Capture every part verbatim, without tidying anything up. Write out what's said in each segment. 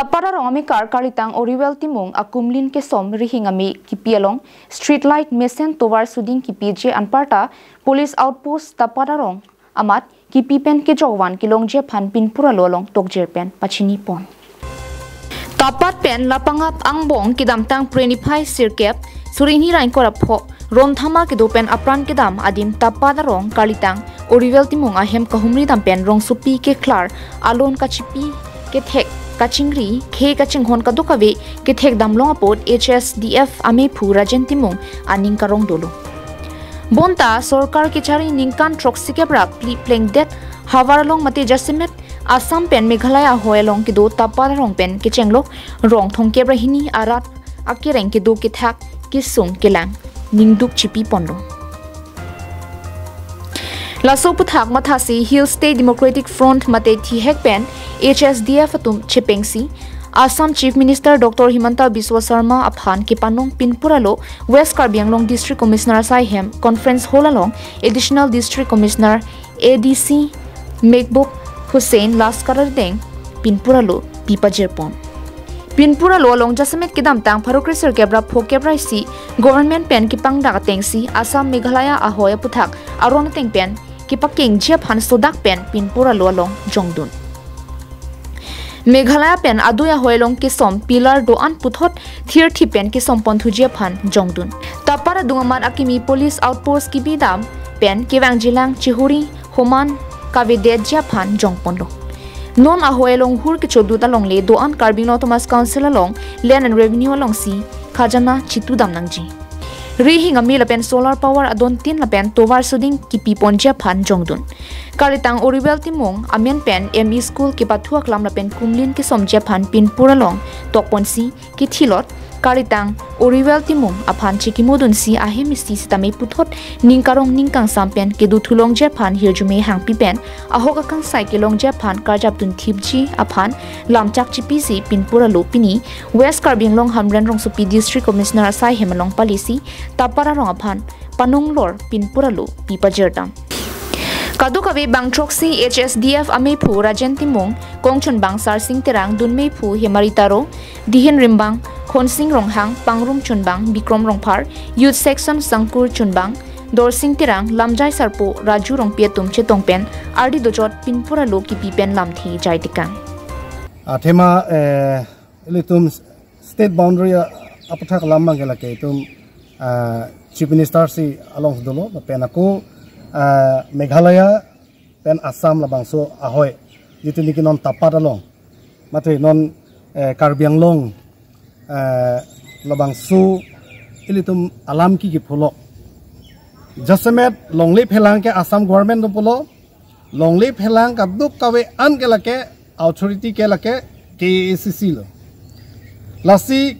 Tapat arong amekar Karlitang Oriwel Timung akumlin kesom Rihing ame kipi along street light mesen tovar suding kipiji anparta police outpost Tapat arong amat kipi pen kejokvan kelongji aphan pinpur alo along tokjir pen pachini pon. Tapat pen Lapangap angbong kedamtang Phre niphai sirkep suri hini ra ingkoi ra pho Ronthama kedo pen apran kedam adim Tapat arong Karlitang Oriwel Timung ahem kahumri dam pen rongsopi keklar alon kachipi kethek kachingri khe kachinghon kadokave kethek damlong apot H S D F amephu Rajen Timung aning karong dolo. Bonta sorkar kechari ningkan throksi kep ra phli plengdet havar along mate jasemet Assam pen Meghalaya ahoi along kedo Tapat arong pen kechenglo rong thomkep ra hini arat akereng kedo kethak kesung kelang ningduk chipi ponlo. Laso aphuthak mathasi Hill State Democratic Front mate thihek pen H S D F atum chepengsi Assam Chief Minister Doctor Himanta Biswa Sarma aphan kepanong pinpur alo West Karbi Anglong District Commissioner asai hem Conference Hall along Additional District Commissioner A D C Mehboob Hussain Laskar arideng pinpur alo pipajir pon. Pinpur alo along jasemet kedamtang pharo kre sirkep ra pho kep ra isi government pen kepangdak atengsi Assam Meghalaya ahoi aphuthak aron ateng pen kepakengji aphan sodak pen pinpur alo along jongdun. Meghalaya pen adui ahoi along kesom pillar do-an puthot thirthip pen kesom ponthuji aphan jongdun. Tapat adung amat akimi police outpost kibi dam pen kevangjilang chihuri homan kavedetji aphan jongponlo. Non ahoi along hur kechodut alongle do-an Karbi Anglong Autonomous Council along Land and Revenue alongsi khajana chitudam nangji. Rihing ame lapen solar power adontin lapen tovar suding kipi ponji aphan jongdun. Karlitang Oriwel Timung amen pen M E school kepathu aklam lapen kumlin kesomji aphan pinpur along tokponsi kithilot Karlitang Oriwel Timung aphan chekimodunsi ahem isi sitame puthot ning karong ning kangsam pen kedo thulongji aphan hirjume hangpi pen ahok akangsai kelongji aphan karjapdun thipji aphan lamchak chipisi pinpur alo pini West Karbi Anglong Hamren rongsopi District Commissioner asai hem along palisi Tapat arong aphan panong lor pinpur alo pipajir dam. Kadokave bang throksi H S D F amephu Rajen Timung, kongchunbang Sarsing Terang, dunmephu Hemari Taro, dihin rimbang Khonsing Ronghang, pangrum chunbang Bikrom Rongphar, youth section sangkur chunbang Dorsing Terang, lamjai sarpo Raju Rongpi atum chetong pen ardi dojot pinpur alo kipi pen lamthe jai tekang. Athema, eh, ilitum state boundary a-, aphuthak alam abangke lake itum, ah, Chief Minister si along dolo, lapen ako, ah, Meghalaya pen Assam labangso ahoi, jitu niki non Tapat along, mate non, eh, Karbi Anglong, eh, labangso ilitum alam ke kepholok. Jasemet longle phelang ke Assam government atum pulo, longle phelang kadokave an ke lake authority ke lake K A A C C lo. Lasi,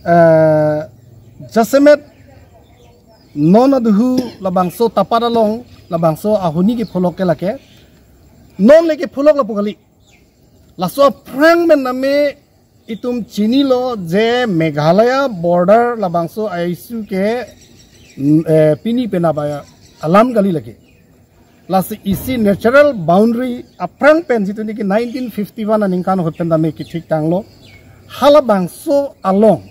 eh, jasemet non aduhu labangso Tapat along labangso ahoni kepholok ke lake, non le kepholok lapu kali. Laso aphrang pen name itum chinilo je Meghalaya border labangso aisu ke, mm, eh, pini penap alam kali lake. Lasi isi natural boundary aphrang pen jitu niki nineteen fifty-one aningkan ahut pen tame kethik tanglo. Halabangso along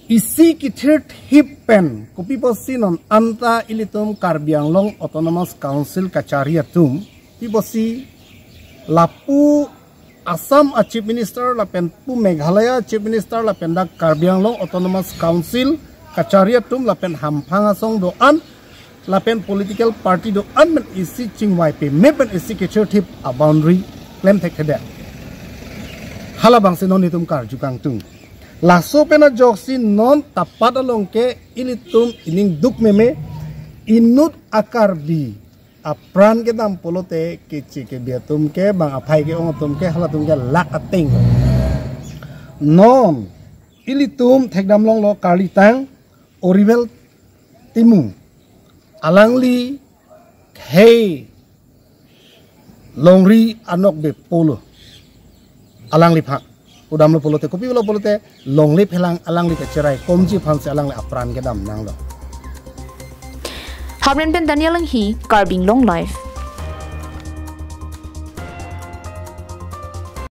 isi kethirthip pen kopi pusi non anta ilitum Karbi Anglong Autonomous Council kachari atum, kopi pusi lapu Assam a Chief Minister lapen pu Meghalaya Chief Minister lapen dak Karbi Anglong Autonomous Council kachari atum lapen hamphang asong do-an lapen political party do-an pen isi chingvai peme pen isi kethirthip a boundary klem thekthedet. Halabangsi non itum karju kangtung. Laso pen ajoksi non Tapat along ke ilitum ining duk meme, inut a Karbi apran kedam pulote keche kebi atum ke bang aphai ke-ong atum ke halatum ke lak ateng. Non ilitum thekdam longlo Karlitang Oriwel Timung. Alangli khei longri anokbe pulo. Alangliphan udamlo pulote, kopi pulo pulote, longle phelang alangli kacherai komji aphansi alangli apran kedam nanglo. Hamren pen Daniel Enghi, Karbi Anglong Live.